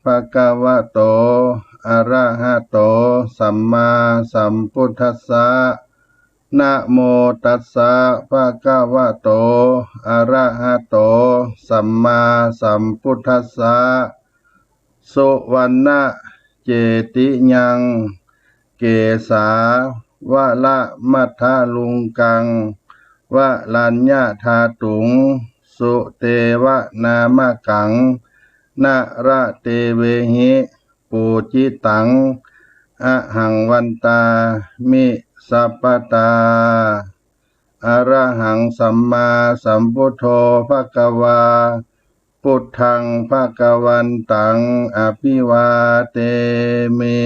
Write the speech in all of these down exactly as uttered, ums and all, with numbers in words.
ภะคะวะโต อะระหะโต สัมมาสัมพุทธัสสะ นะโมตัสสะ ภะคะวะโต อะระหะโต สัมมาสัมพุทธัสสะ สุวัณณะเจติยัง เกสาวะละมัทธะลุงกัง วะรัญญะธาตุง สุเตวะนามะกัง นะระเตเวหิ ปูจิตัง อะหังวันตามิ สัพพะตา อะระหัง สัมมาสัมพุทโธ ภะคะวา พุทธัง ภะคะวันตัง อะภิวาเทมิ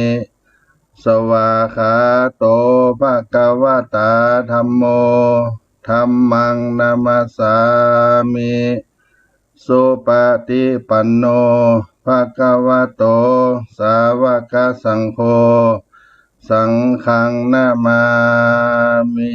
สวากขาโต ภะคะวะตา ธัมโม ธัมมัง นะมัสสามิ สุปะฏิปันโน ภะคะวะโต สาวะกะสังโฆ สังฆัง นะมามิ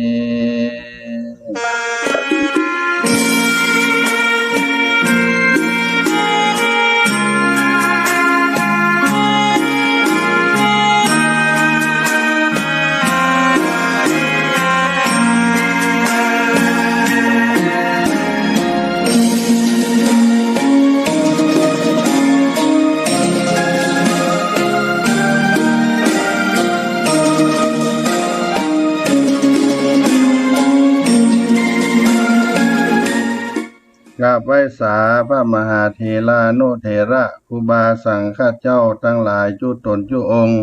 กราบไหว้สาพระมหาเถรานุเถระครูบาสังฆเจ้าตังหลายจุ๊ต๋นจุ๊องค์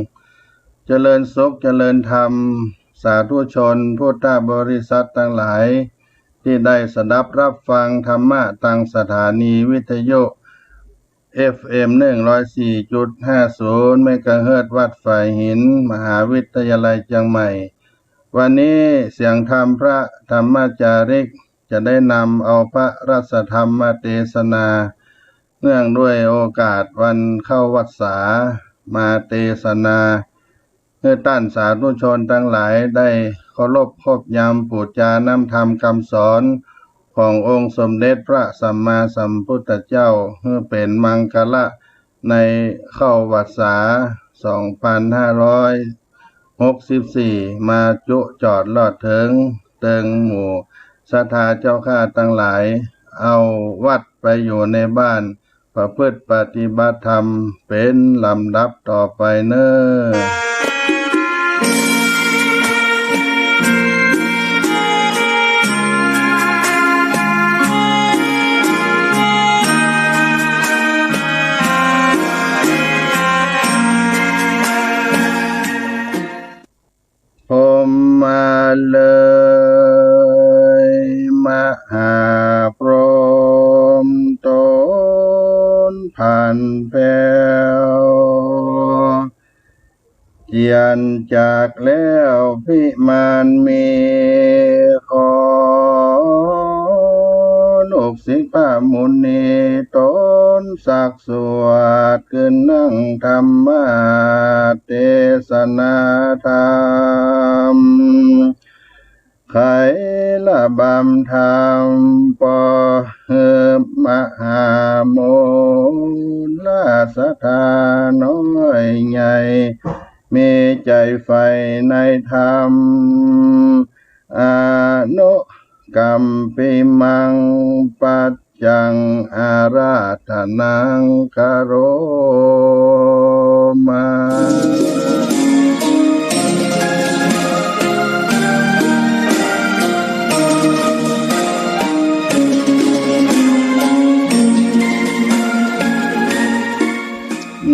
เจริญสุขเจริญธรรม สาธุชนพุทธบริษัทตังหลาย ตี้ได้สดับฮับฟังธรรมะตางสถานีวิทยุ เอฟเอ็ม หนึ่งร้อยสี่จุดห้าศูนย์ เมกะเฮิรตซ์ วัดฝายหิน มหาวิทยาลัยเจียงใหม่ วันนี้เสียงธรรมพระธรรมจาริก จะได้นำเอาพระราชธรรมเตสนา เนื่องด้วยโอกาสวันเข้าวัสสา มาเตสนา หื้อต้านสาธุชนตังหลายได้เคารพคบยำปู๋จาน้ำธรรมกำสอนขององค์สมเด็จพระสัมมาสัมพุทธเจ้า หื้อเป๋นมังคละ ในเข้าวัสสา สองปันห้าร้อยหกสิบสี่ มาจุ๊จอดลอดเถิง เติงหมู่ศรัทธาเจ้าข้าตังหลาย เอาวัตรไปอยู่ในบ้าน ประพฤติปฏิบัติธรรมเป๋นลำดับต่อไปเน่อ ผมมาเลย มหาพรหมต๋นผันแผ้ว เจียรจักรแล้วภิมานมี ขอลูกศิษย์พระมุนีต๋นสัก สวดขึ้นนั่งธรรมเตสนาธรรม ไขระบำธรรมปอหื้อมหามูลศรัทธาน้อยใหญ่ มีใจ๋ใฝ่ในธรรม อนุกัมปิมัง ปัจจัง อาราธนัง กะโรมา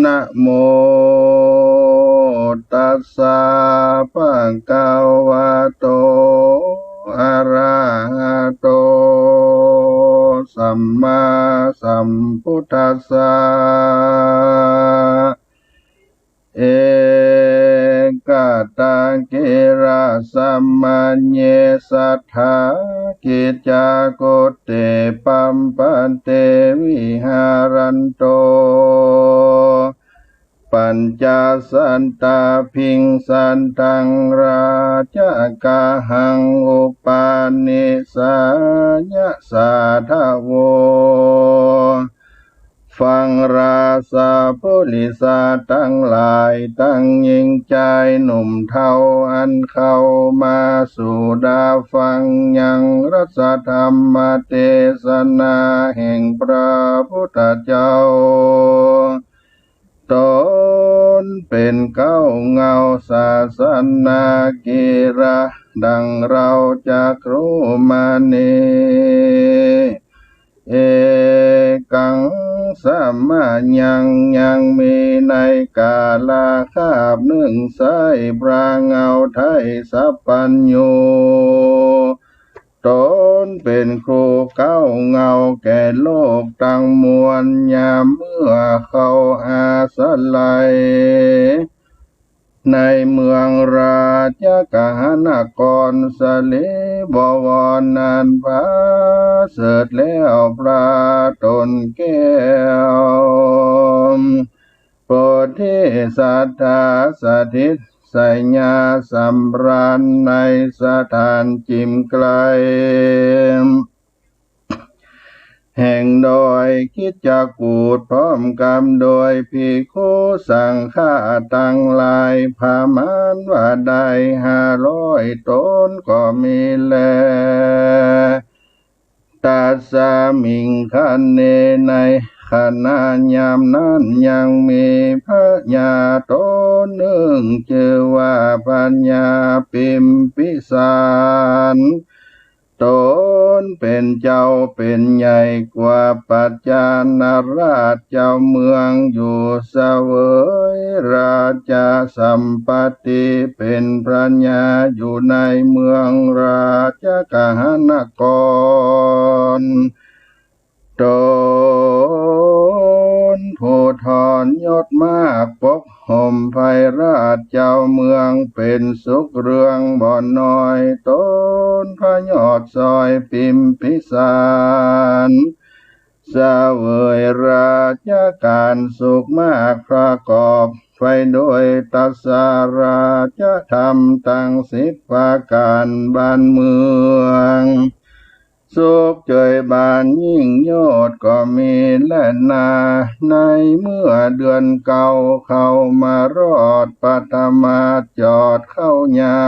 นะโมตัสสะ ภะคะวะโต อะระหะโต สัมมาสัมพุทธัสสะ เอกะตะกิระสะมะเย สัทธากิจจากุตติปัปปะเต วิหารันโต ปัญจสัตตาภิงสัตตัง ราชกะหัง อุปาณิสายะ สาธะโว ฟังราชาปุริสาตังหลาย ตังญิงจายหนุ่มเฒ่า อันเข้ามาสู่ดาฟังยังรัชธรรมเตสนาแห่งพระพุทธเจ้า ต๋นเป๋นเก๊าเหง้าศาสนา กิระ ดังเฮาจักฮู้มานี้ เอกัง สะมะยัง ยังมีในก๋าละคาบนึ่ง ใส้พระเหง้าไทยสัพพัญญู ต๋นเป๋นครูเก๊าเหง้าแก่โลกตังมวล ยามเมื่อเขาอาศัย ในเมืองราชกหานครสลีบวร อันผาเสริฐแล้วพระต๋นแก้ว โพธิสัตถาสถิตสยาสำราญ ในสถานจิ่มไกล แห่งดอยคิชกูฏ พร้อมกำโดยภิกขุสังฆะตังหลาย ประมาณว่าได้ห้าร้อยต๋นก็มีแล ตัสสะมิงคะเน ในขณะยามนั้นยังมีพญาต๋นนึ่ง จื้อว่าพญาปิมพิสาร ต๋นเป๋นเจ้าเป๋นใหญ่กว่าปัจจานะราชเจ้าเมืองอยู่ เสวยราชสัมปัตติ เป๋นพญาอยู่ในเมืองราชกหานคร ต๋นผู้ถอนยศมาก ปกห่มไพราชเจ้าเมือง เป๋นสุขเรืองบ่น้อย ต๋นพยอดสอยปิมพิสาร เสวยราชก๋านสุขมาก ประกอบไปด้วยตัสสะราชธรรมตังสิบประก๋าน บ้านเมืองสุขเจยบานยิ่งยอดก็มีแลนา ในเมื่อเดือนเก้าเข้ามารอด ปัทมาจอดเข้ายา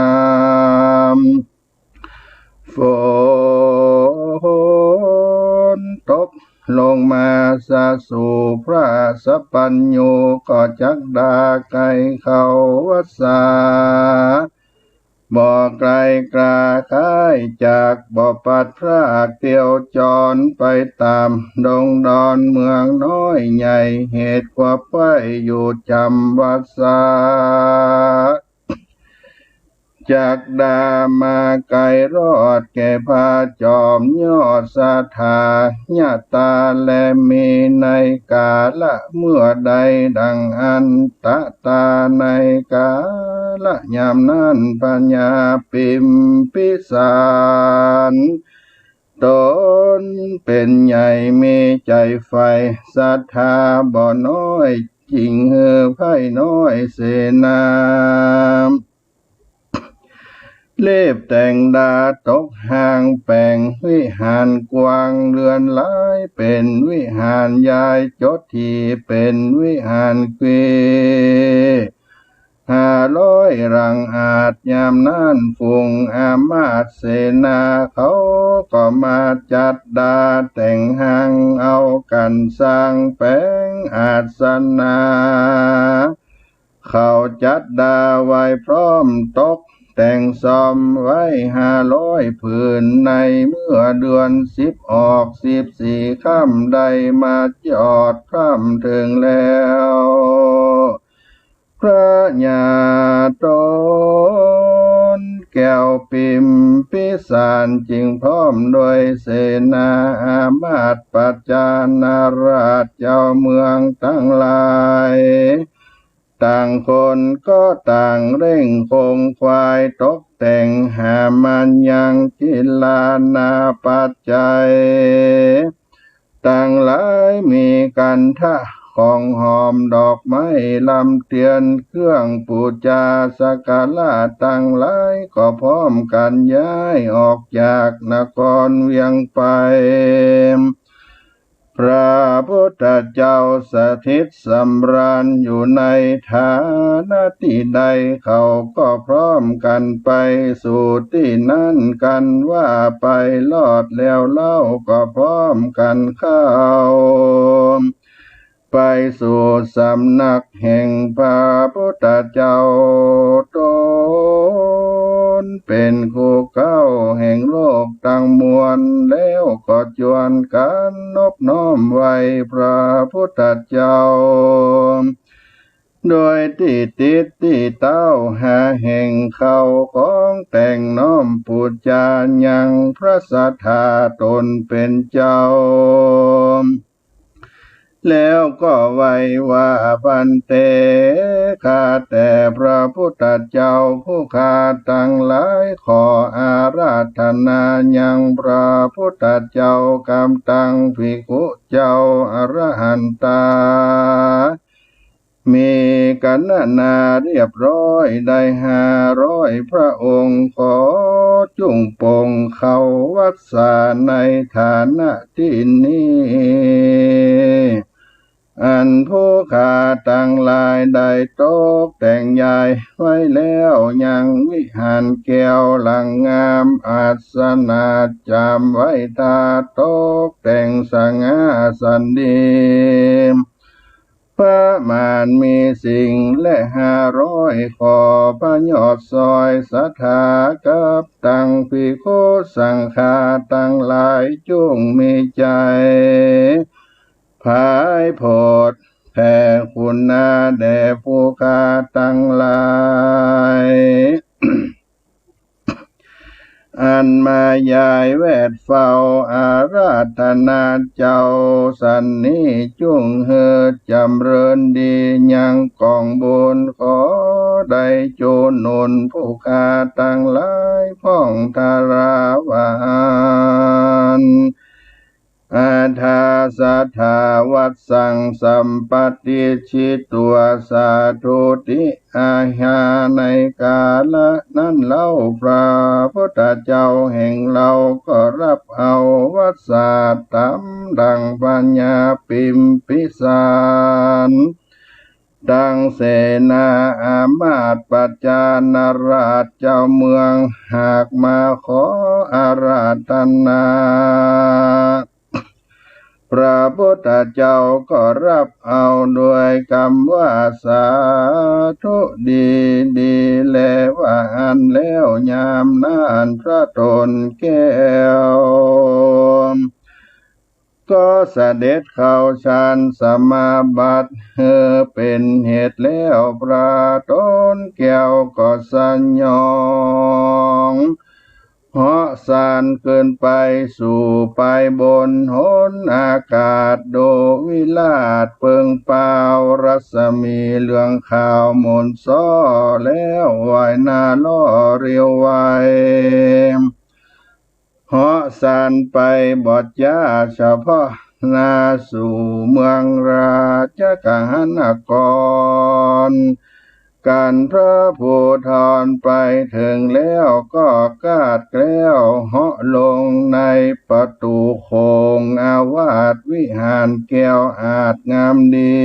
ม ฝนตกลงมาสะสู่พระสัพพัญญู ก็จักดาใก้เข้าวัสสา บ่ไกลกล้าคายจาก บ่ปัดพรากเตียวจรไปต๋ามดงดอนเมืองน้อยใหญ่ เหตุความไปอยู่จ๋ำวัสสา จักดามาไกลรอดแก่พระจอมยอดสถาญาตา และมีในกาละเมื่อใดดังอันตะตา ในกาละยามนั้นพญาปิมพิสาร ต๋นเป๋นใหญ่มีใจ๋ใฝ่ศรัทธาบ่น้อย จิ่งหื้อไพร่น้อยเสนา รีบแต่งดาตกห่างแป๋งวิหารกว้างเรือนหลาย เป๋นวิหารใหญ่จดถี่เป๋นวิหารกวี ห้าร้อยหลังอาจ ยามนั้นฝูงอามาตย์เสนาเขาก็มาจัดดาแต่งห้าง เอากั๋นสร้างแป๋งอาสนะ เขาจัดดาไว้พร้อมตกแต่งซ่อมไว้ห้าร้อยผืน ในเมื่อเดือนสิบออกสิบสี่ค่ำได้มาจอดพร่ำเถิงแล้ว พระญาต๋นแก้วปิมพิสารจึงพร้อมด้วยเสนาอามาตย์ปัจจานะราชเจ้าเมืองตังหลาย ต่างคนก็ต่างเร่งคงไขว่ตกแต่งหามายังกีฬานาปัจจัย ตังหลายมีคันธะของหอมดอกไม้ลำเตียนเครื่องปู๋จาสักการะตังหลายก็พร้อมกั๋นย้ายออกจากนครเวียงไป พระพุทธเจ้าสถิตสำราญอยู่ในฐานะตี้ใด เขาก็พร้อมกั๋นไปสู่ตี้นั้น กันว่าไปรอดแล้วเล่า ก็พร้อมกั๋นเข้า ไปสู่สำนักแห่งพระพุทธเจ้า ต๋นเป๋นคู่เก๊าแห่งโลกตังมวล แล้วก็จวนกั๋นนบน้อมไหว้พระพุทธเจ้า โดยตี้ติดตี้เต้าหาแห่งเข้าของแต่งน้อมปู๋จายังพระสัตถาต๋นเป๋นเจ้า แล้วก็ไหว้ว่า ภันเต ข้าแต่พระพุทธเจ้า ผู้ข้าตังหลายขออาราธนายังพระพุทธเจ้ากำตังภิกขุเจ้าอรหันตา มีกัณณาเรียบร้อยได้ห้าร้อยพระองค์ ขอจุ่งปงเข้าวัสสาในฐานะตี้นี้ อันผู้ข้าตังหลายได้ตกแต่งย้ายไว้แล้ว ยังวิหารแก้วหลังงาม อาสนะจามไว้ตาตกแต่งสง่าสันดี ประมาณมีสิ่งและห้าร้อย ขอพระยอดซอยศรัทธากับตังภิกขุสังฆาตังหลายจุ่งมีใจ๋ ผายโผดแผ่คุณาแด่ผู้ข้าตังหลาย อันมาย้ายแวดเฝ้าอาราธนาเจ้าสันนี้ จุ่งหื้อจ๋ำเริญดียังก๋องบุญ ขอได้จูหนุนผู้ข้าตังหลายพ่องทราหาร อัฏฐาสัทธาวัสสังสัมปะติจฉิตวา สาธุติอาหา ในกาละนั้นเล่า พระพุทธเจ้าแห่งเฮาก็ฮับเอาวัสสาต๋ามดั่งพญาปิมพิสาร ตังเสนาอามาตย์ประจานาราชเจ้าเมือง หากมาขออาราธนา พระพุทธเจ้าก็ฮับเอาด้วยกำว่า สาธุ ดี ดีแล ว่าอั้นแล้ว ยามนั้นพระต๋นแก้ว ก็เสด็จเข้าฌานสมาบัติ หื้อเป๋นเหตุแล้ว พระต๋นแก้วก็สยอง เหาะซานขึ้นไปสู่ปายบนหนอากาศ ดูวิราชเปิงปาว รัศมีเหลืองขาวมนซ้อ แล้วไหว้หน้าล่อเรียวไว เหาะซานไปบอดจ๊า เฉพาะหน้าสู่เมืองราชกหานคร กันพระภูธรไปเถิงแล้ว ก็กาดแกล้วเหาะลงในประตู๋โขงอาวาสวิหารแก้วอาจงามดี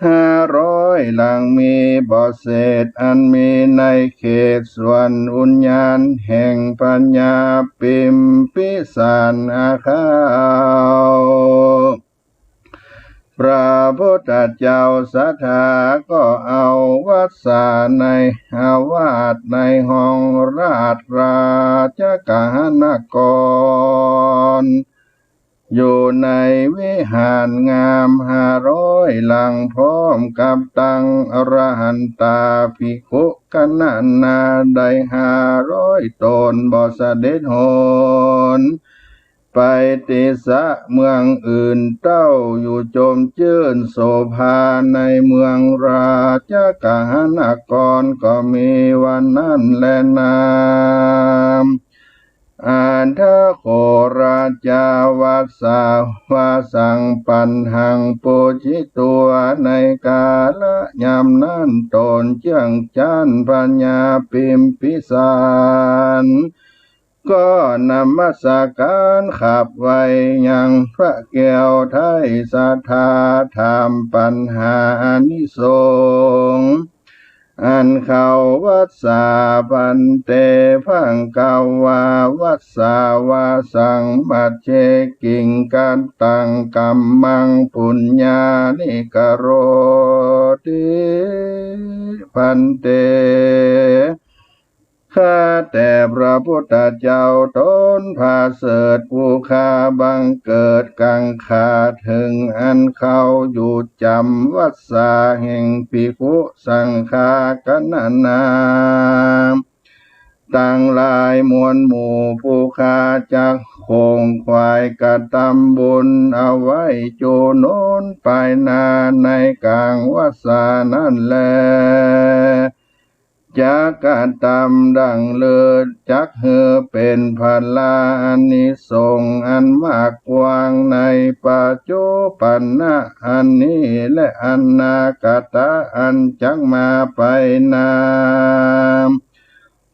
ห้าร้อยหลังมีบ่เศษ อันมีในเขตสวนอุญญาณแห่งพญาปิมพิสารอาคา พระพุทธเจ้าศรัทธาก็เอาวัสสาในอาวาสในห้องราชราชกหานคร อยู่ในวิหารงามห้าร้อยหลัง พร้อมกับตังอรหันตาภิกขุกัณณาได้ห้าร้อยต๋น บ่เสด็จหน ไปติสะเมืองอื่นเต้า อยู่จมจื้นโสภาในเมืองราชกหานคร ก็มีวันนั้นแลนา อัฏฐโขราจาวัสสา วาสังปัณหังปูจิตวา ในกาละยามนั้นต๋นเจื้องจั้นพญาปิมพิสาร ก็นมัสการขับไหว้ยังพระแก้วไท้ศรัทธา ถามปัญหาอานิสงส์อันเขา วัสสา ภันเต ภังกวา วัสสาวาสัง มัชเช กิงกัตตัง กัมมัง ปุญญานิ กโรติ ภันเต ข้าแต่พระพุทธเจ้า ตนประเสริฐผู้ข้าบังเกิดกังขาเถิงอันเขาอยู่จ๋ำ วัสสา แห่งภิกขุสังฆา คณะนา ตังหลายมวลหมู่ ผู้ข้าจักขงขวายกระตำบุญเอาไว้ จูนนไปนาในกังวัสสานั้นแล จักกระตำดั่งเลิศ จักหื้อเป๋นผลาอานิสงส์อันมากกว้างในปัจจุบันนะอันนี้ และอนาคตะอันจักมาไปหน้า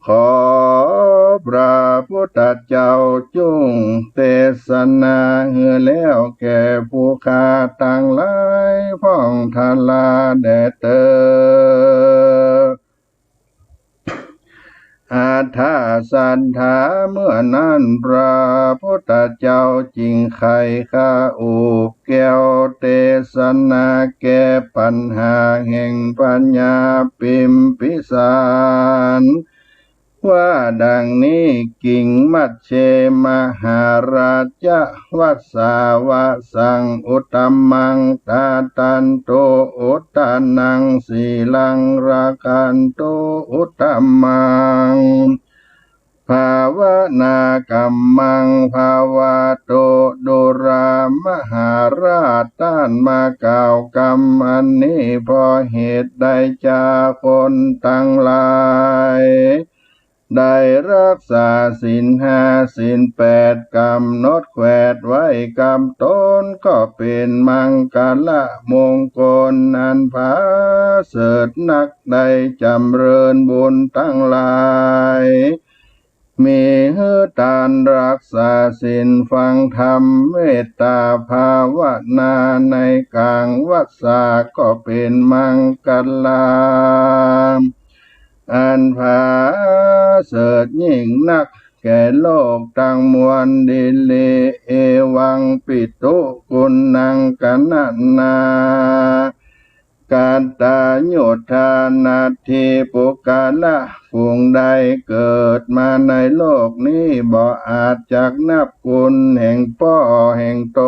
ขอพระพุทธเจ้าจุ่งเตสนาหื้อแล้วแก่ผู้ข้าตังหลายพ่องทราแด่เตอ อัฏฐสัทธา เมื่อนั้นพระพุทธเจ้าจึงใค่คาอุปแก้วเตสนาแก้ปัญหาแห่งพญาปิมพิสาร ว่าดังนี้ กิงมัชเช มหาราชะ วัสสาวาสัง อุตตมัง ตาตันตุ อุตตานัง สีลัง รักขันตุ อุตตมัง ภาวนากัมมัง ภาวะตุ ดูรา มหาราช ต้านมากล่าวกำอันนี้ เพราะเหตุใดจา คนตังหลาย ได้รักษาศีลห้าศีลแปด ก๋ำหนดแขวดไว้กับตน ก็เป๋นมังคละมงคลอันผาเสริฐนัก ได้จ๋ำเริญบุญตังหลาย มีหื้อตานรักษาศีลฟังธรรมเมตตาภาวนาในก๋างวัสสา ก็เป๋นมังคละ อันผาเสริฐยิ่งนักแก่โลกตังมวล ดีหลี เอวังปิตุกุณณัง คณะนา กัตตายุทธา นัตถิ ปุคคละ ฝูงใดเกิดมาในโลกนี้ บ่อาจจักนับคุณแห่งป้อแห่งต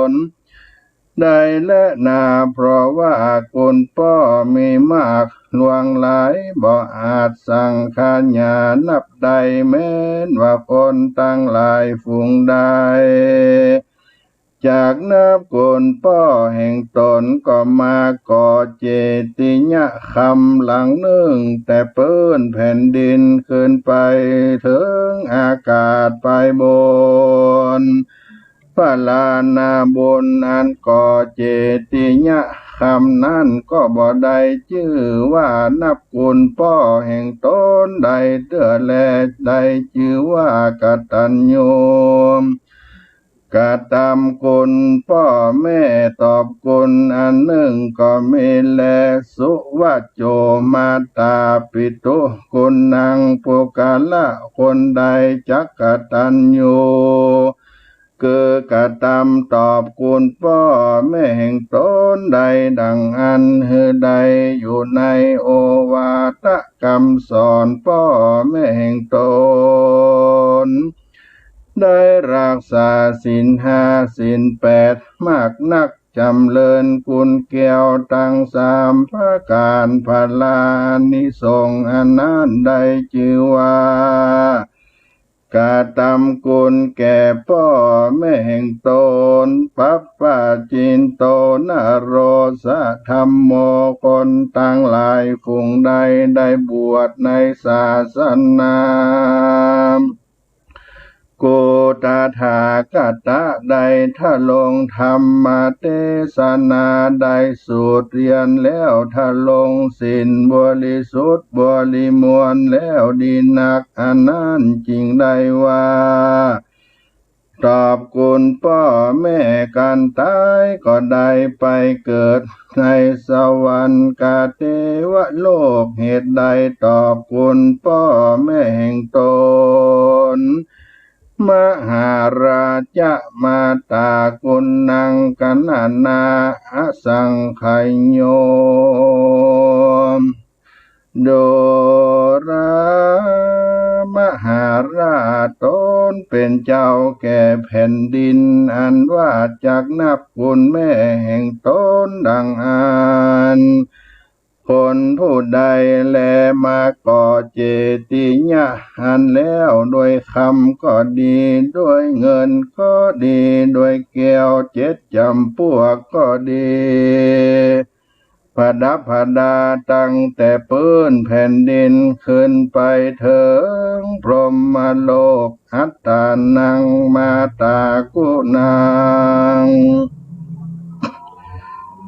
น ได้แลนา เพราะว่าคุณป้อมีมากหลวงหลาย บ่อาจสังขยานับได้ แม้นว่าคนตังหลายฝูงใด จักนับคุณป้อแห่งตน ก็มาก่อเจติยะคำหลังนึ่ง แต่ปื้นแผ่นดินขึ้นไปเถิงอากาศไปบน พลานาบุญอันก่อเจติยะคำนั้น ก็บ่ได้จื้อว่านับคุณป้อแห่งตนได้เตื้อแล ได้จื้อว่ากตัญญู กระตำคุณป้อแม่ ตอบคุณอันนึ่งก็มีแล สุวัจโจ มาตาปิตุกุณณัง ปุคคละ คนใดจักกตัญญู คือกระตำตอบคุณป้อแม่แห่งตนได้ดังอั้น หื้อได้อยู่ในโอวาทกำสอนป้อแม่แห่งตน ได้รักษาศีลห้าศีลแปดมากนัก จ๋ำเริญคุณแก้วตังสามประก๋าน ผลาอานิสงส์อันนั้นได้จื้อว่า กระตำคุณแก่ป้อแม่แห่งตน ปัปปะจินโต นโรสะธัมโม คนตังหลายฝูงใดได้บวชในศาสนา กุตถาคตะได้ทรงธรรมเตสนา ได้สูตรเรียนแล้วทรงศีลบริสุทธิ์บริมวลแล้วดีนัก อันนั้นจึงได้ว่า ตอบคุณป้อแม่กันต๋ายก็ได้ไปเกิดในสวรรคเทวโลก เหตุใดตอบคุณป้อแม่แห่งตน มหาราชะมาตากุณังกะนะนา อสังขโย ดูรา มหาราชตนเป๋นเจ้าแก่แผ่นดิน อันว่าจักนับคุณแม่แห่งตนดังอั้น คนผู้ใดแลมาก่อเจติยะอันแล้วด้วยคำก็ดี ด้วยเงินก็ดี ด้วยแก้วเจ็ดจ๋ำปวกก็ดี ประดับประดาตั้งแต่ปื้นแผ่นดินขึ้นไปเถิงพรหมโลก อัตตานังมาตากุณัง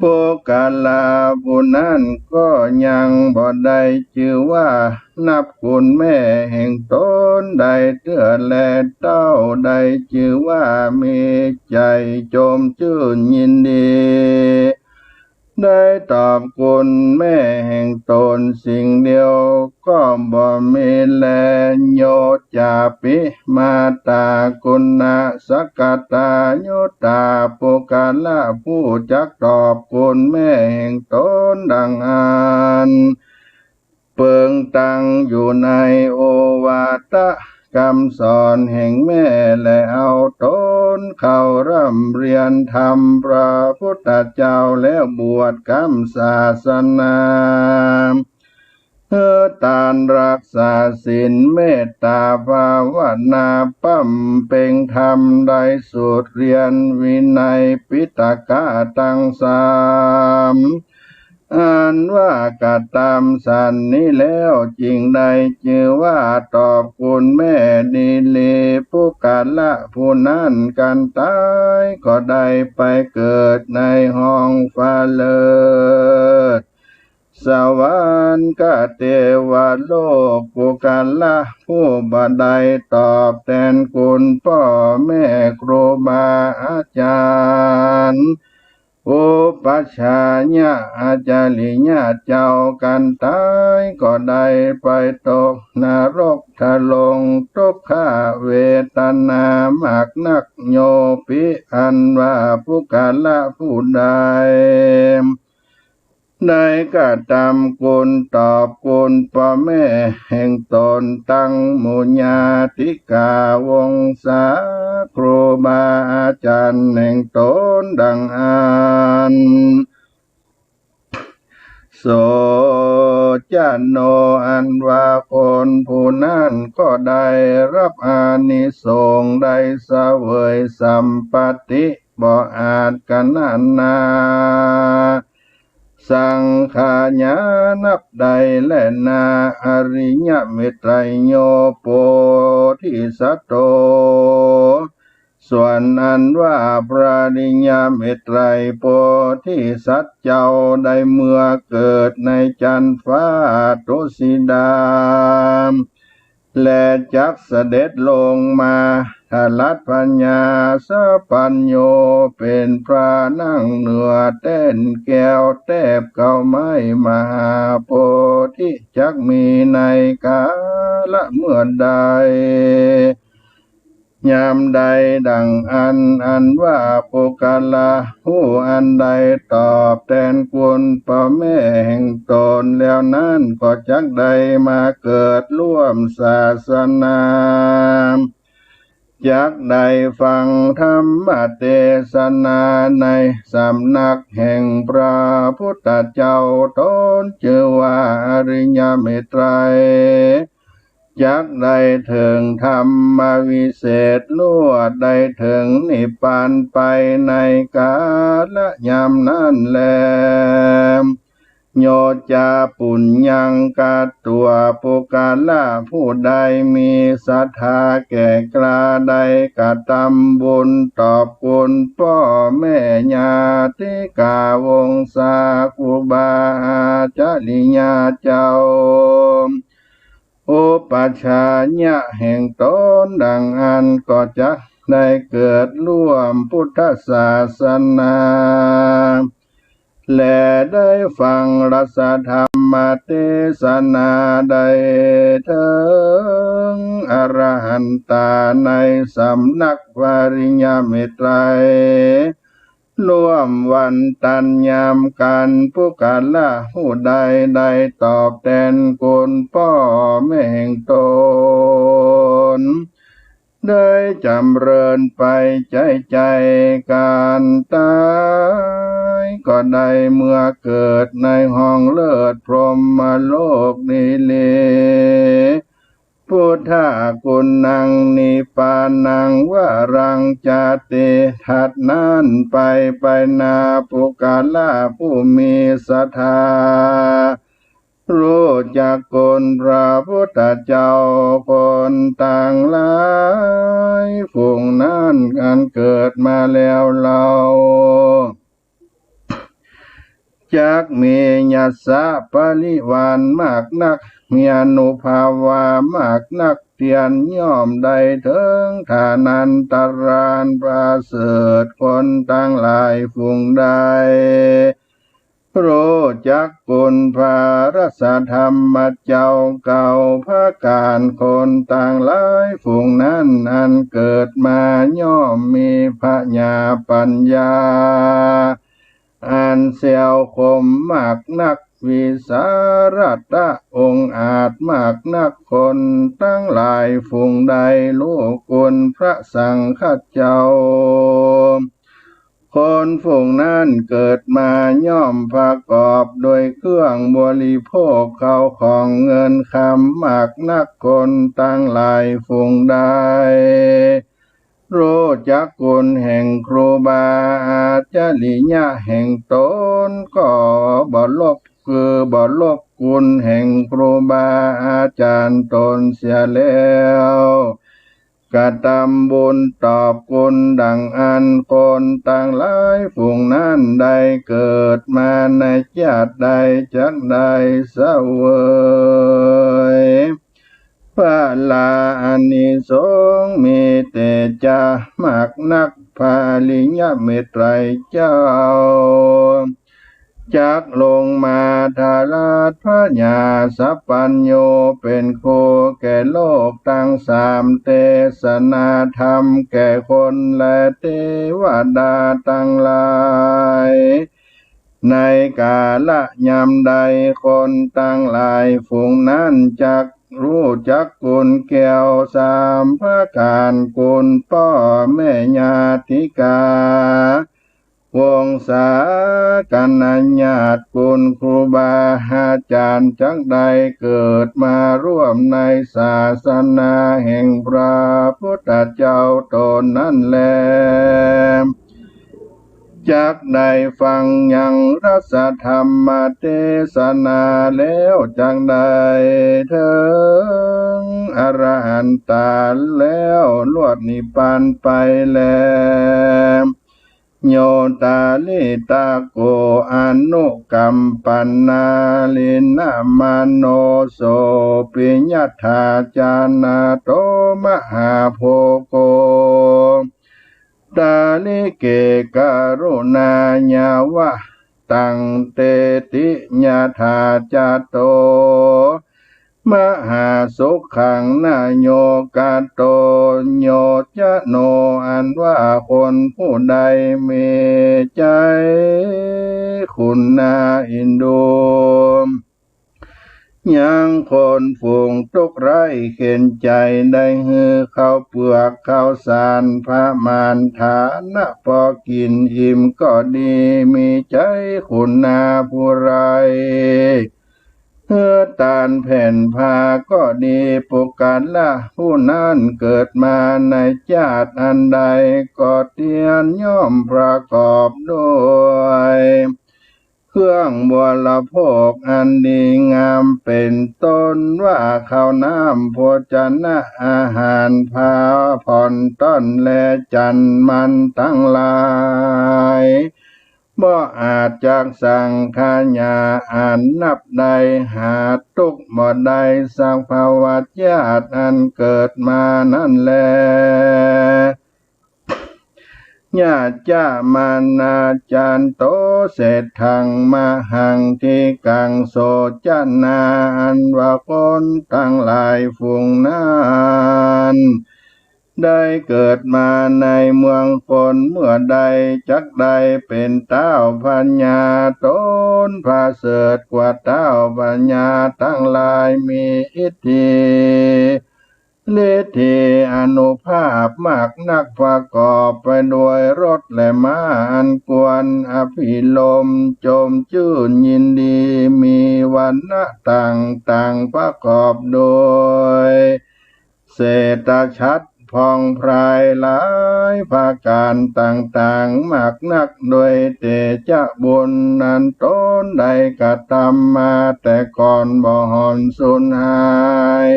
ปุคคละผู้นั้นก็ยังบ่ได้จื้อว่านับคุณแม่แห่งตนได้เตื้อแล เต้าได้จื้อว่ามีใจ๋จมจื้นยินดี ได้ตอบคุณแม่แห่งตนสิ่งเดียวก็บ่มีแล โยจาปิมาตากุณะสกตายุตา ปุคคละผู้จักตอบคุณแม่แห่งตนดังอั้น เปิงตังอยู่ในโอวาทะกำสอนแห่งแม่ และเอาตนเข้าร่ำเรียนธรรมพระพุทธเจ้า แล้วบวชกำศาสนา หื้อตานรักษาศีลเมตตาภาวนา บำเพ็งธรรมได้สูตรเรียนวินัยปิฎกะตังสาม อันว่ากระตำสันนี้แล้ว จึงได้จื้อว่าตอบคุณแม่ดีหลี ปุคคละผู้นั้นกันต๋ายก็ได้ไปเกิดในห้องฟ้าเลิศ สวรรคเทวโลก ปุคคละผู้บ่ได้ตอบแตนคุณป้อแม่ครูบาอาจ๋ารย์ อุปัชฌายะอาจาริยะเจ้ากันต๋ายก็ได้ไปตกนรกทรงทุกขเวทนามากนัก โยปิอันว่าปุคคละผู้ใด ได้กระตำคุณตอบคุณป้อแม่แห่งตนตังหมู่ญาติกาวงศาครูบาอาจ๋ารย์แห่งตนดังอั้น โสจโน อันว่าคนผู้นั้นก็ได้ฮับอานิสงส์ได้เสวยสัมปัตติบ่อาจกะนะนา สังขายานับได้แลนา อริยเมตไตรโยโพธิสัตโต ส่วนอันว่าพระอริยเมตไตรโพธิสัตว์เจ้าได้เมื่อเกิดในจั๊นฟ้าตุสิดา และจักเสด็จลงมาทรัสพญาสัพพัญญู เป๋นพระนั่งเหนือแต้นแก้วแต๊บเก๊าไม้มหาโพธิ จักมีในกาละเมื่อใด ยามใดดังอั้น อันว่าปุคคละผู้อันได้ตอบแตนคุณป้อแม่แห่งตนแล้วนั้น ก็จักได้มาเกิดร่วมศาสนา จักได้ฟังธรรมเตสนาในสำนักแห่งพระพุทธเจ้า ตนจื้อว่าอริยเมตไตร จักได้เถิงธรรมวิเศษ ลวดได้เถิงนิพพานไปในกาละยามนั้นแล โย จะ ปุญญัง กัตวา ปุคคละ ผู้ใดมีศรัทธาแก่กล้าได้กระทำบุญตอบคุณป้อแม่ญาติกาวงศาครูบาอาจาริยะเจ้า อุปัชฌายะแห่งตนดังอั้นก็จักได้เกิดร่วมพุทธศาสนา และได้ฟังรัสธรรมเตสนาได้เถิงอรหันตาในสำนักปริญญาเมตไตร ร่วมวันตันยามกัน ปุคคละผู้ใดได้ตอบแตนคุณป้อแม่แห่งตน ได้จ๋ำเริญไปใจ๋ใจ๋ ก๋านต๋ายก็ได้เมื่อเกิดในห้องเลิศพรหมโลกนี้แล พุทธกุณัง นิพพานัง วรัง จะติ ถัดนั้นไป ไปหน้า ปุคคละผู้มีศรัทธา ฮู้จักคุณพระพุทธเจ้า คนตังหลายฝูงนั้นอันเกิดมาแล้วเล่า จักมียศปริวารมากนัก มีอานุภาวามากนัก เตียนย่อมได้เถิงฐานันตรานประเสริฐ คนตังหลายฝูงใด ฮู้จักคุณพระรัสธรรมเจ้าเก่าผะก๋าน คนตังหลายฝูงนั้นอันเกิดมาย่อมมีผญาปัญญา อันแซวคมมากนัก วิสาทะองอาจมากนัก คนตังหลายฝูงใดฮู้คุณพระสังฆเจ้า คนฝูงนั้นเกิดมาย่อมประกอบด้วยเครื่องบริโภคข้าวของเงินคำมากนัก คนตังหลายฝูงใด ฮู้จักคุณแห่งครูบาอาจาริยะแห่งตน ก็บ่ลบ คือบ่ลบคุณแห่งครูบาอาจ๋ารย์ตนเสียแล้ว กระทำบุญตอบคุณดังอั้น คนตังหลายฝูงนั้นได้เกิดมาในจาติใดจักได้เสวย พละอานิสงส์มีเตจ๋ามากนัก พระอริยเมตไตรยเจ้า จักลงมาถวายพระญาสัพพัญญูเป็นครูแก่โลกตังสาม เตสนาธรรมแก่คนและเตวดาตังหลาย ในกาละยามใดคนตังหลายฝูงนั้นจักฮู้จักคุณแก้วสามประก๋าน คุณป้อแม่ญาติกา วงศาคณะญาติ คุณครูบาอาจ๋ารย์ จักได้เกิดมาร่วมในศาสนาแห่งพระพุทธเจ้าตนนั้นแล จักได้ฟังยังรัสธรรมเตสนาแล้ว จักได้เถิงอรหันตาแล้ว ลวดนิพพานไปแล โย ตาริตะโก อนุกัมปันนาลีนมโน โส ปิ ยัตถาจานาโต มหาโภโค ตาริเก กรุณายาวะ ตัง เตติ ยัตถาจาโต มหาสุขัง นโยกะโต โย จะ โน อันว่าคนผู้ใดมีใจ๋ขุณาเอ็นดู ยังคนฝูงตุ๊กข์ไร้เข็ญใจ๋ ได้หื้อข้าวเปือกข้าวสารประมาณฐานะปอกิ๋นอิ่มก็ดี มีใจ๋ขุณาผู้ใด หื้อตานแผ่นผ้าก็ดี ปุคคละผู้นั้นเกิดมาในจาติอันใดก็เตียนย่อมประกอบด้วย เครื่องบริโภคอันดีงาม เป๋นต้นว่าข้าวน้ำโภชนะอาหาร ผ้าผ่อนต้อน และจั๋นมันตังหลาย บ่อาจจักสังขยาอันนับได้ หาตุ๊กบ่ได้สัก ภวญาติอันเกิดมานั้นแล ยาจะมานาจันโต เศรษฐังมหัง ทิกังโสจนา อันว่าคนตังหลายฝูงนั้น ได้เกิดมาในเมืองคนเมื่อใด จักได้เป๋นต้าวพญา ต๋นประเสริฐกว่าต้าวพญาตังหลาย มีอิทธิ ฤทธีอานุภาพมากนัก ประกอบไปด้วยรถและม้าอันควรอภิรมย์ จมจื้นยินดี มีวรรณะต่างๆ ประกอบโดยเศษฉัตรผ่องไพรหลายประก๋านต่างๆ มากนัก ด้วยเตจะบุญอันต๋นได้กระทำมาแต่ก่อนบ่ห่อนสูญหาย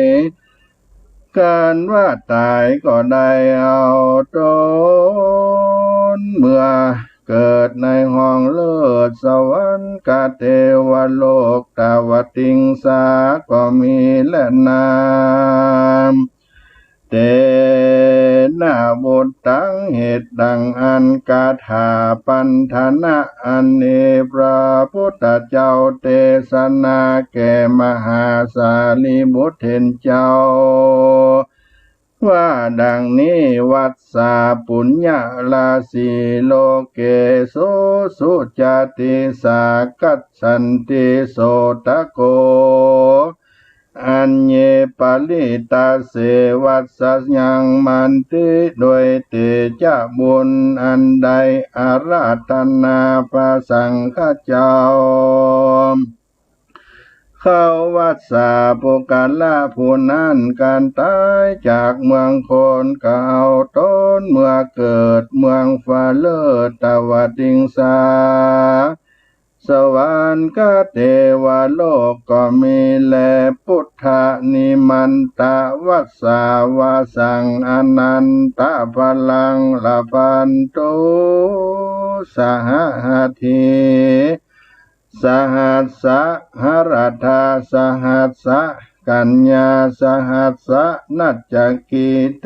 กันว่าต๋ายก็ได้เอาต๋นเมื่อเกิดในห้องเลิศสวรรค์ กะเตวโลกตวติงสาก็มีแลนา เตนะบุตตัง เหตุดังอั้น คาถาปัณฑนะอันนี้ พระพุทธเจ้าเตสนาแก่มหาสารีบุตรเถรเจ้า ว่าดังนี้ วัสสา ปุญญราศี โลเกสุ สุจาติสา คัจฉันติ โสตโก อัญเญ ปริตตาเส วัสสยัง มันติ ด้วยเตจะบุญอันได้อาราธนาพระสังฆเจ้า เขาวัสสา ปุคคละผู้นั้น กันต๋ายจากเมืองคน ก็เอาต๋นเมื่อเกิดเมืองฟ้าเลิศตวติงสา สวรรค์กะเตวโลกก็มีแล พุทธนิมันตวัสสาวาสัง อนันตพลัง ลพันตุ สหหัตถี สหัสสะหรทา สหัสสะกัญญา สหัสสะนัจจกีเต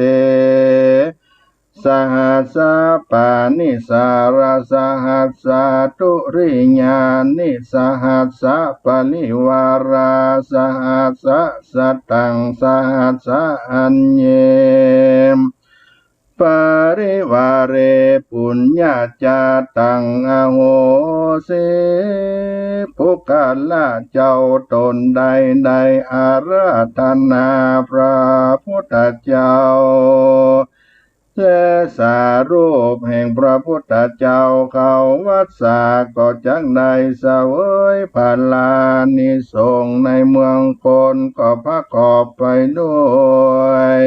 สหัสสะปานิสารา สหัสสะทุริยานิ สหัสสะปริวารา สหัสสะสตัง สหัสสะอัญเญ ปริวาเร ปุญญาจาตัง อโหสิ ปุคคละเจ้าต๋นใดได้อาราธนาพระพุทธเจ้า และสารูปแห่งพระพุทธเจ้า เขาวัสสาก็จักได้เสวยผลานิสงส์ในเมืองคน ก็ประกอบไปด้วย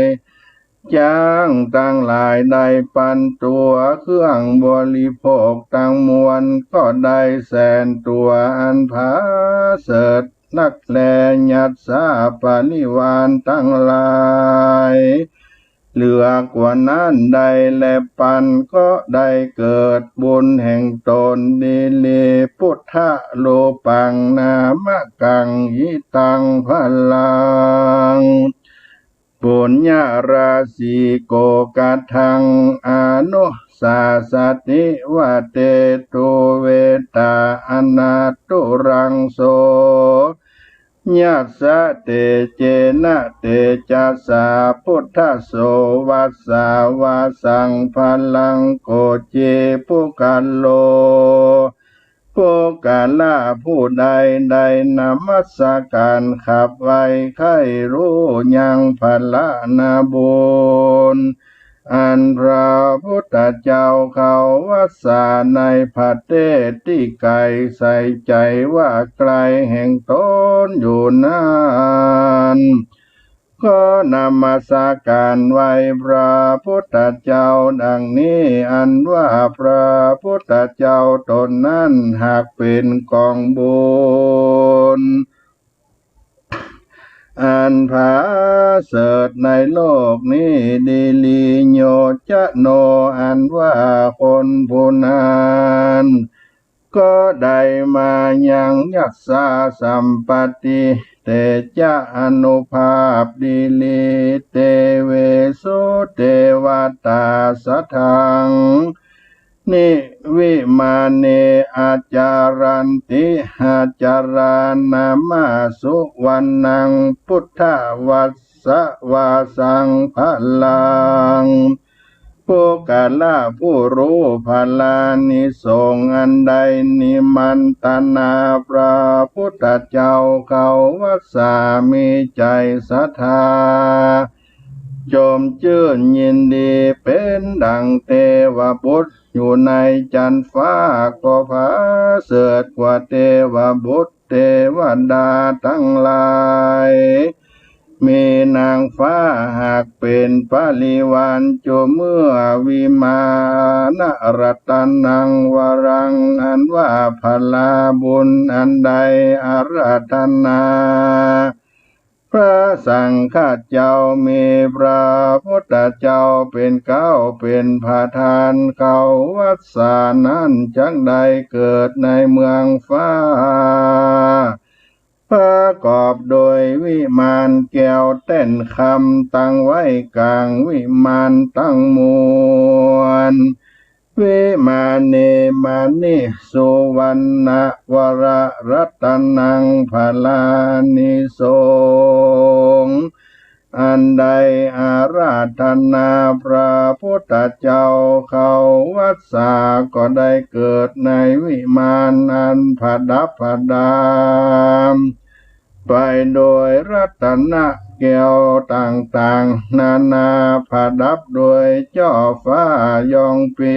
จ๊างตังหลายได้ปันตั๋ว เครื่องบริโภคตังมวลก็ได้แสนตั๋ว อันผาเสริฐนักแล ยัสสะปริวารตังหลาย เหลือกว่านั้นได้แลปัน ก็ได้เกิดบุญแห่งต๋น ดีหลี พุทธรูปัง นามกัง หิตัง พลัง ปุญญาราศี โกกะธัง อนุสาสะติ วะเตตุ เวตา อนาตุรัง โส ยัสสะ เตเจนะ เตจัสสา พุทธัสโส วัสสาวาสัง พลัง โกจี ปุคคโล ปุคคละผู้ใดได้นมัสการขับไหว้ใค่ฮู้ยังผลานาบุญ อันพระพุทธเจ้าเขาวัสสาในประเทศตี้ไก๋ ใส่ใจ๋ว่าใก้แห่งต๋นอยู่นั้น พ ขอนมัสก๋านไหว้พระพุทธเจ้าดังนี้ อันว่าพระพุทธเจ้าต๋นนั้นหากเป๋นก๋องบุญอันผาเสริฐในโลกนี้ ดิลีโยจะโน อันว่าคนผู้นั้น ก็ได้มายังยัสสาสัมปติ เตจะอานุภาพ ดิลี เตเวสุเตวตา สะทัง นิวิมาเน อาจารันติ อาจารานามะ สุวัณณัง พุทธวัสสะวาสัง พลัง ปุคคละผู้ฮู้พลานิสงส์อันใด นิมันตนาพระพุทธเจ้า เขาวัสสามีใจ๋ศรัทธา จมจื้นยินดี เป๋นดั่งเตวบุตรอยู่ในจั๊นฟ้า ก็ผาเสริฐกว่าเตวบุตร เตวดาตังหลาย มีนางฟ้าหากเป๋นปริวาร จุเมื่อวิมานรัตนังวรัง อันว่าพลาบุญอันใดอาราธนา พระสังฆเจ้า มีพระพุทธเจ้าเป๋นเก๊าเป๋นประธาน เขาวัสสานั้นจักได้เกิดในเมืองฟ้า ประกอบโดยวิมานแก้วแต้นคำ ตั้งไว้ก๋างวิมานตังมวล วิมาเน มะนิ สุวัณณะ วระ รัตนัง พลานิสงส์อันใดอาราธนาพระพุทธเจ้า เขาวัสสาก็ได้เกิดในวิมานอันประดับประดา ไปโดยรัตนะแก้วต่างๆ นานา ประดับโดยจ้อฟ้ายองปี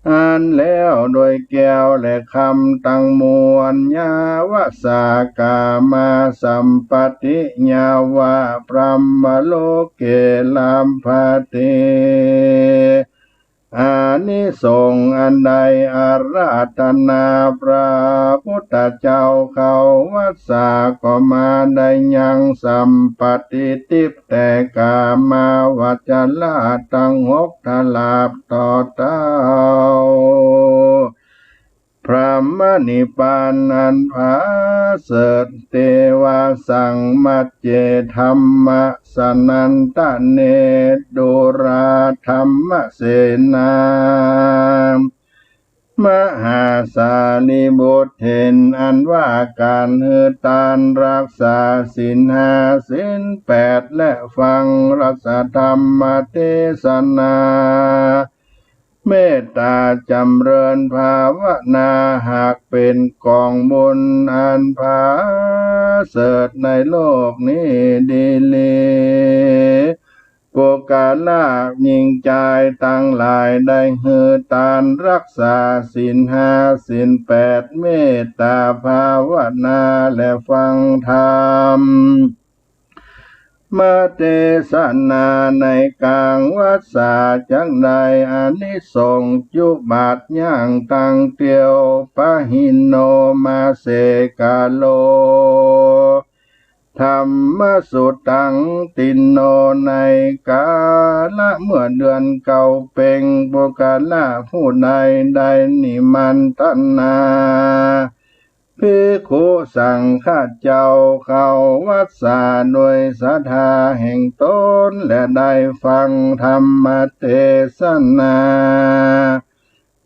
อันแล้วโดยแก้วและคำตังมวล ยาวสากามาสัมปติ ยาวะพรหมโลเกลัพพติ อานิสงส์อันใดอาราธนาพระพุทธเจ้า เขาวัสสาก็มาได้ยังสัมปติทิพย์ แต่กามาวจรตังหกตลับต่อเต้า พรหมนิพพานอันผาเสริฐ เตวาสังมัจเจ ธัมมสนันตะเน ดูราธัมมเสนา มหาสารีบุตรเห็นอันว่าก๋านหื้อตาน รักษาศีลห้าศีลแปด และฟังรัสธรรมเตสนา เมตต๋าจ๋ำเริญภาวนา หากเป๋นก๋องบุญอันผาเสริฐในโลกนี้ดีหลี ปุคคละญิงจายตังหลายได้หื้อตาน รักษาศีลห้าศีลแปด เมตต๋าภาวนาและฟังธรรม มเตสนาในกลางวัสสาจักได้อานิสงส์จุบาทย่างตังเตียว ปะหิโนมาเสกาโล ธัมมสุตังตินโนในกาละเมื่อเดือนเก้าเพ็ง ปุคคละผู้ใดได้นิมันตนา ภิกขุสังฆเจ้าเข้าวัสสาโดยศรัทธาแห่งต๋น และได้ฟังธรรมเตสนา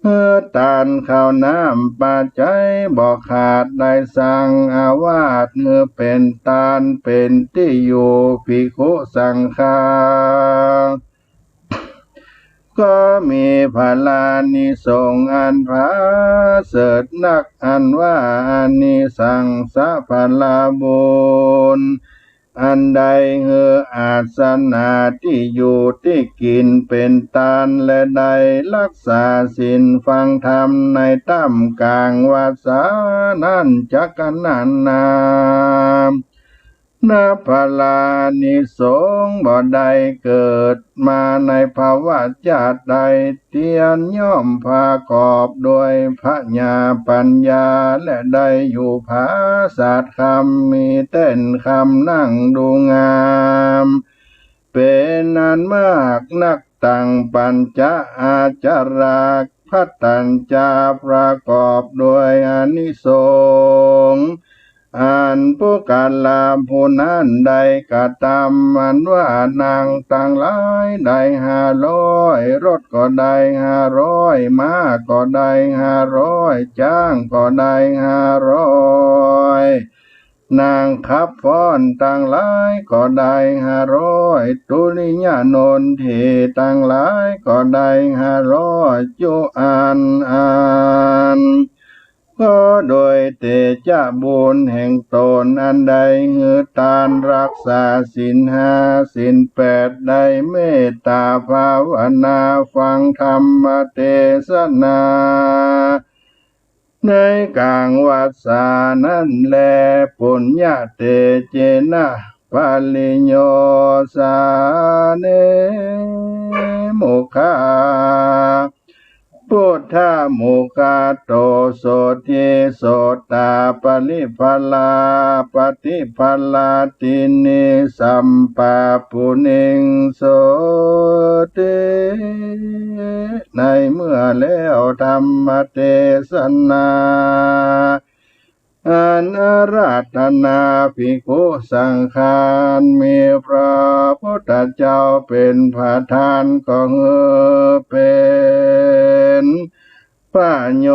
หื้อตานข้าวน้ำปัจจัยบ่ขาด ได้สร้างอาวาสหื้อเป๋นตาน เป๋นตี้อยู่ภิกขุสังฆา ก็มีพลานิสงส์อันผาเสริฐนัก อันว่าอานิสังสะพลาบุญ อันได้หื้ออาสนะตี้อยู่ตี้กิ๋นเป๋นตาน และได้รักษาศีลฟังธรรมในต้ามก๋างวัสสานั้นจักนันนา นับพลานิสงส์บ่ได้เกิดมาในภวชาติใด เตียนย่อมประกอบด้วยพญาปัญญา และได้อยู่ผาสาทคำ มีแต้นคำนั่งดูงาม เป๋นอันมากนัก ตังปัญจะอาจารา พัตตัญจะประกอบด้วยอานิสงส์ อันปุคคลาผู้นั้นได้กระตำ อันว่านางตังหลายได้ห้าร้อย รถก็ได้ห้าร้อย ม้าก็ได้ห้าร้อย จ๊างก็ได้ห้าร้อย นางขับฟ้อนตังหลายก็ได้ห้าร้อย ทุริยนนทีตังหลายก็ได้ห้าร้อย จุอันอัน ก็โดยเตจะบุญแห่งตนอันได้หื้อตาน รักษาศีลห้าศีลแปด ได้เมตตาภาวนา ฟังธรรมเตสนา ในกลางวัสสานั้นแล ปุญญะเตเจนะ ปะริโยสาเน มุขา พุทธมุขโต โสตถี โสตาปริภลา ปฏิภลาทินี สัมปะปุริงโสติ ในเมื่อแล้วธรรมเตสนา อันอาราธนาภิกขุสังฆา มีพระพุทธเจ้าเป๋นประธาน ก็หื้อเป๋นประโย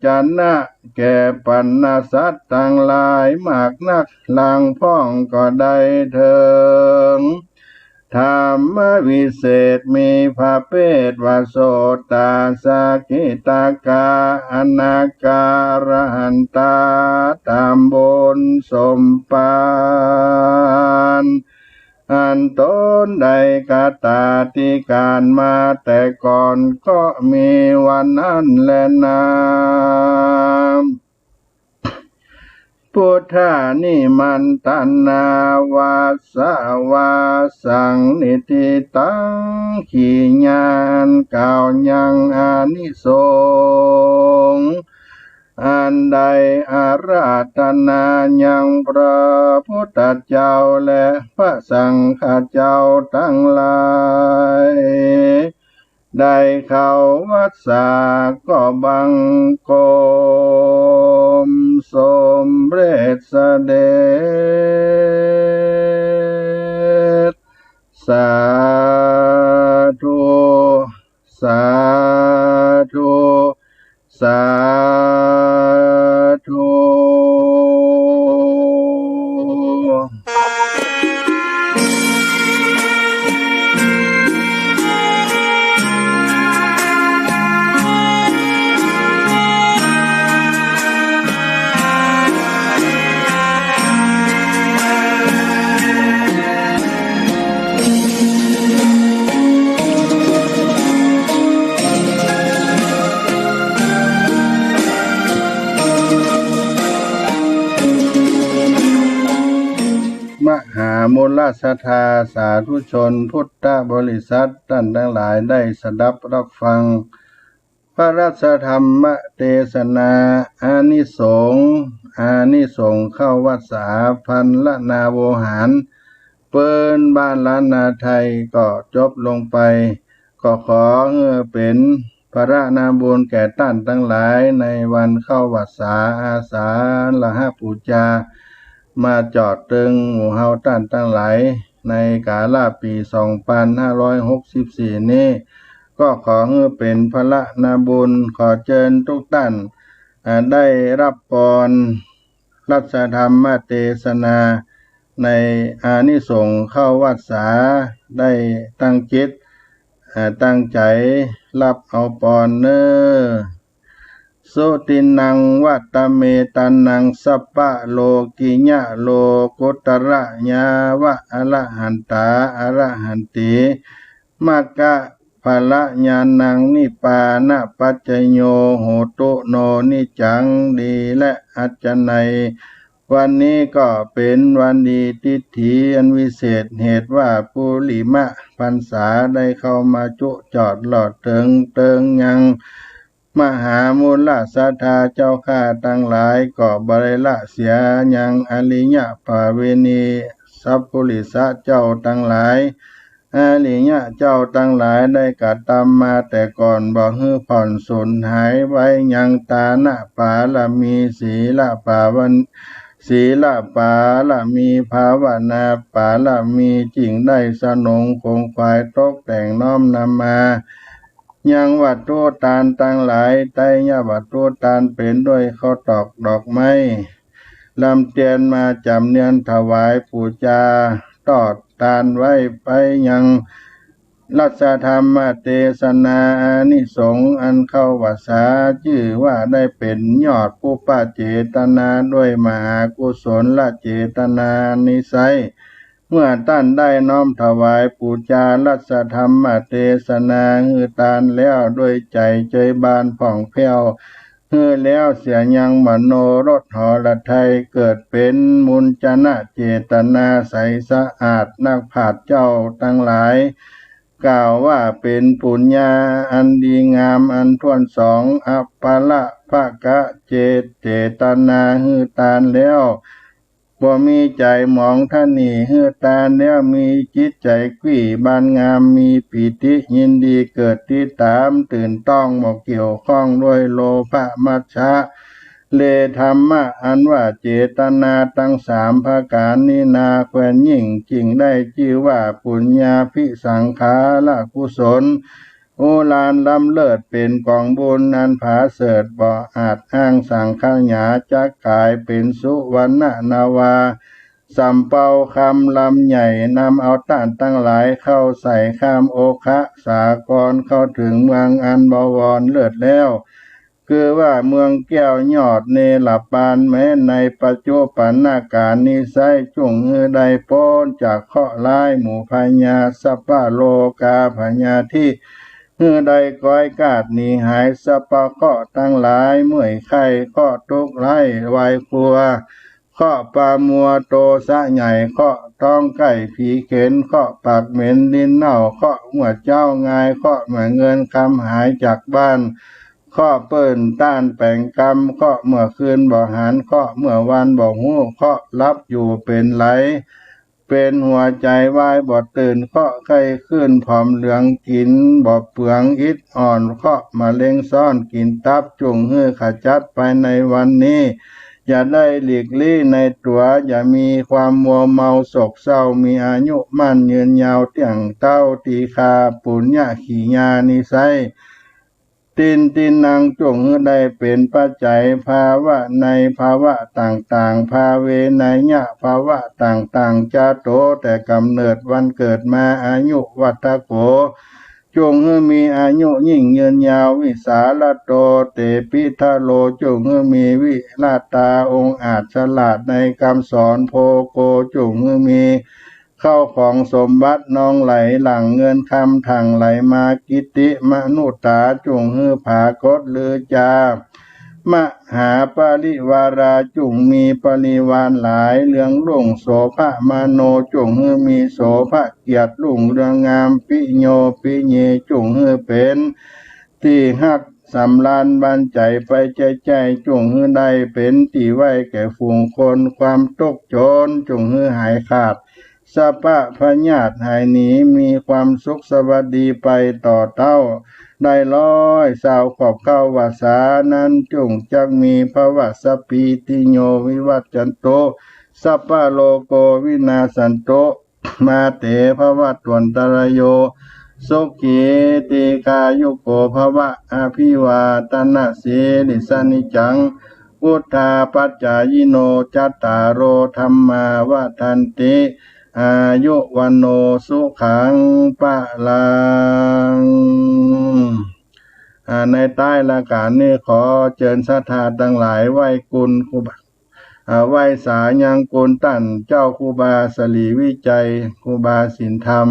ชนะแก่บรรดาสัตว์ตังหลายมากนัก หลังพ่องก็ได้เถิง ธรรมวิเศษมีพระเภทว่า โสตา สกิตากา อนาคา อรหันตา ต๋ามบุญสมปาน อันต๋นได้กระตำติการมาแต่ก่อนก็มีว่านั้นแลนา พุทธานิมันตนา วัสสะวาสัง นิทธิตัง ขีญา กล่าวยังอานิสงส์ อันได้อาราธนายังพระพุทธเจ้าและพระสังฆเจ้าตังหลาย ได้เข้าวัสสาก็บังคมสมเร็จเสด็จ สาธุ สาธุ สาธุ มหามูลศรัทธาสาธุชนพุทธบริษัทต้านตังหลายได้สดับฮับฟัง พระรัตนธรรมเตสนา อานิสงส์ อานิสงส์เข้าวัสสา พรรณนาโวหาร เปิ้นบ้านล้านนาไทยก็จบลงไป ก็ขอหื้อเป๋นพละนาบุญแก่ต้านตังหลายในวันเข้าวัสสา อาสาฬหปูจา มาจอดตึงหมู่เฮาต้านตังหลายในกาละปี๋สองปันห้าร้อยหกสิบสี่นี้ ก็ขอหื้อเป๋นพละนาบุญ ขอเจิญทุกต้าน อ่า ได้ฮับปอนรัตนธรรมเตสนาในอานิสงส์เข้าวัสสา ได้ตั้งจิต อ่า ตั้งใจ๋ฮับเอาปอนเน่อ สุตินัง วัตตะเม ตานัง สัพพะโลกิยะ โลกุตตะระ ยาวะอะระหันตา อะระหันตี มัคคะผละญาณัง นิพพานะปัจจโย โหตุ โน นิจจัง ดีและอัจฉะไนย วันนี้ก็เป๋นวันดีทิดถีอันวิเศษ เหตุว่าปุริมะพรรษาได้เข้ามาจุจอดลอดเถิงเติงยัง มหามูลศรัทธาเจ้าข้าตังหลายก็บ่ได้ละเสียยังอริยปเวณี สัพปุริสะเจ้าตังหลาย อริยะเจ้าตังหลายได้กระตำมาแต่ก่อน บ่หื้อผ่อนสูญหาย ไว้ยังตานปารมี ศีลปาวัน ศีลปารมี ภาวนาปารมี จึงได้สนงขงขวายตกแต่งน้อมนำมา ยังวัตถุตานตังหลาย ไตรยวัตถุตานเป๋นด้วยข้าวตอกดอกไม้ ลำเตียนมาจ๋ำเนียนถวายปู๋จาตอบตานไว้ ไปยังรัสธรรมเตสนาอานิสงส์อันเข้าพรรษา จื้อว่าได้เป๋นยอดปุพพเจตนาด้วยมหากุศลเจตนานิสัย เมื่อต้านได้น้อมถวายปู๋จารัสธรรมเตสนาหื้อตานแล้ว ด้วยใจ๋เจยบานผ่องแผ้ว หื้อแล้วเสียยังมโนรสหรทัย เกิดเป๋นมุญจนะเจตนาใสสะอาด นักปราชญ์เจ้าตังหลาย กล่าวว่าเป๋นปุญญาอันดีงามอันถ้วนสอง อปรภกะเจ เจตนาหื้อตานแล้ว บ่มีใจ๋หมองตำหนิ หื้อตานแล้วมีจิตใจ๋กวี้บานงาม มีปีติยินดีเกิดติดต๋าม ตื่นต้องบ่เกี่ยวข้องด้วยโลภะมัจฉะ เลธัมมะ อันว่าเจตนาตังสามประก๋านนี้นา แควนยิ่ง จึงได้จื้อว่าปุญญาภิสังขาระกุศล อุราลย์ล้ำเลิศ เป๋นก๋องบุญอันผาเสริฐ บ่อาจอ้างสังขยา จักก๋ายเป๋นสุวรรณนาวา สำเปาคำลำใหญ่ นำเอาต้านตังหลายเข้าใส่ข้ามโอคะสากร เข้าเถิงเมืองอันบวรเลิศแล้ว คือว่าเมืองแก้วยอดเนรปาน แม้ในปัจจุปันนกาลนี้ไซร้ จุ่งหื้อได้ป๊นจากเคราะห์ร้ายหมู่พญาสัพพะโลกาพยาธิ หื้อได้ก้อยกาดหนีหายสัพพะเคราะห์ตังหลาย เมื่อยไข้ เคราะห์ทุกข์ร้ายวายครัว เคราะห์ปามัวโตสะใหญ่ เคราะห์ต๊องใก้ผีเข็ญ เคราะห์ปากเหม็นลิ้นเน่า เคราะห์หัวเจ๊างาย เคราะห์เมื่อเงินคำหายจากบ้าน เคราะห์เปิ้นต้านแป๋งกรรม เคราะห์เมื่อคืนบ่หัน เคราะห์เมื่อวันบ่ฮู้ เคราะห์หลับอยู่เป๋นไหล เป๋นหัวใจ๋วายบ่ตื่น เคราะห์ไข้ขึ้นผอมเหลือง กิ๋นบ่เปืองอิดอ่อน เคราะห์มะเร็งซ้อนกิ๋นตับ จุ่งหื้อขจัดไปในวันนี้ อย่าได้หลีกลี้ในตั๋ว อย่ามีความมัวเมาโศกเศร้า มีอายุมั่นยืนยาวเตี้ยงเต๊า ตีฆาปุญญขียานิไสย ตินทินนัง จุ่งหื้อได้เป๋นปัจจัย ภาวะในภาวะต่างๆ ภาเวไนยะภาวะต่างๆ จาโต แต่กำเนิดวันเกิดมา อายุวัฒโข จุ่งหื้อมีอายุยิ่งยืนยาว วิสาละโต เตปิทะโล จุ่งหื้อมีวิราตาองอาจฉลาดในกำสอน โภโค จุ่งหื้อมี เข้าของสมบัตินองไหลหลั่ง เงินคำถ่างไหลมา กิตติมนุตตา จุ่งหื้อผากฏลือจา มหาปริวารา จุ่งมีปริวารหลาย เรืองรุ่งโสภะมโน จุ่งหื้อมีโสภะเกียรติรุ่งเรืองงาม ปิโยปิเย จุ่งหื้อเป๋นตี้ฮักสำราญบานใจ๋ไปใจ้ๆ จุ่งหื้อได้เป๋นตี้ไหว้แก่ฝูงคน ความตุ๊กข์โจรจุ่งหื้อหายขาด สะปะพยาธิหายหนี มีความสุขสวัสดีไปต่อเต๊า ได้ร้อยซาวขวบเข้าพรรษานั้น จุ่งจักมี ภวะสัพพีติโยวิวัจจันตุ สัพพะโรโควินาสสันตุ มาเตภวัตวันตรายโย สุขี ทีฆายุโกภวะ อภิวาทนสีลิสสะนิจจัง วุฑฒาปจายิโน จัตตาโร ธัมมา วัฑฒันติ อายุ วัณโณ สุขัง พลัง อ่า ในต้ายรายก๋านนี้ ขอเจิญศรัทธาตังหลายไหว้คุณครูบา อ่า ไหว้สายังคุณต้านเจ้าครูบาสรีวิชัย ครูบาศีลธรรม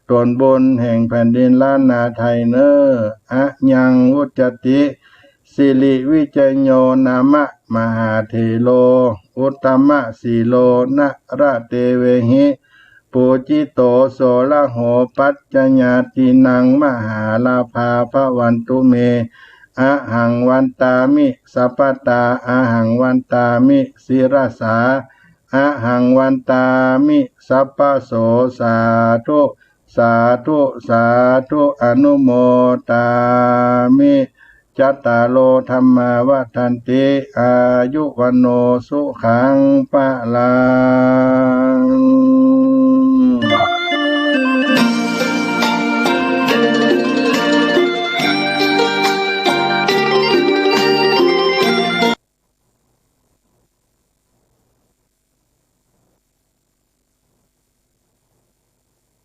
ต๋นบุญแห่งแผ่นดินล้านนาไทยเน่อ อะยัง วุจจติ สิริวิชโญนามะ มหาเถโร อุตตมะสีโล นระเตเวหิ ปูจิโต โสรโห ปัจจญาตินัง มหาลาภา ภวันตุเม อะหัง วันตามิ สัพพตา อะหัง วันตามิ ศิรสา อะหัง วันตามิ สัพพโส สาธุ สาธุ สาธุ อนุโมทามิ จัตตาโร ธัมมา วัฑฒันติ อายุ วัณโณ สุขัง พลัง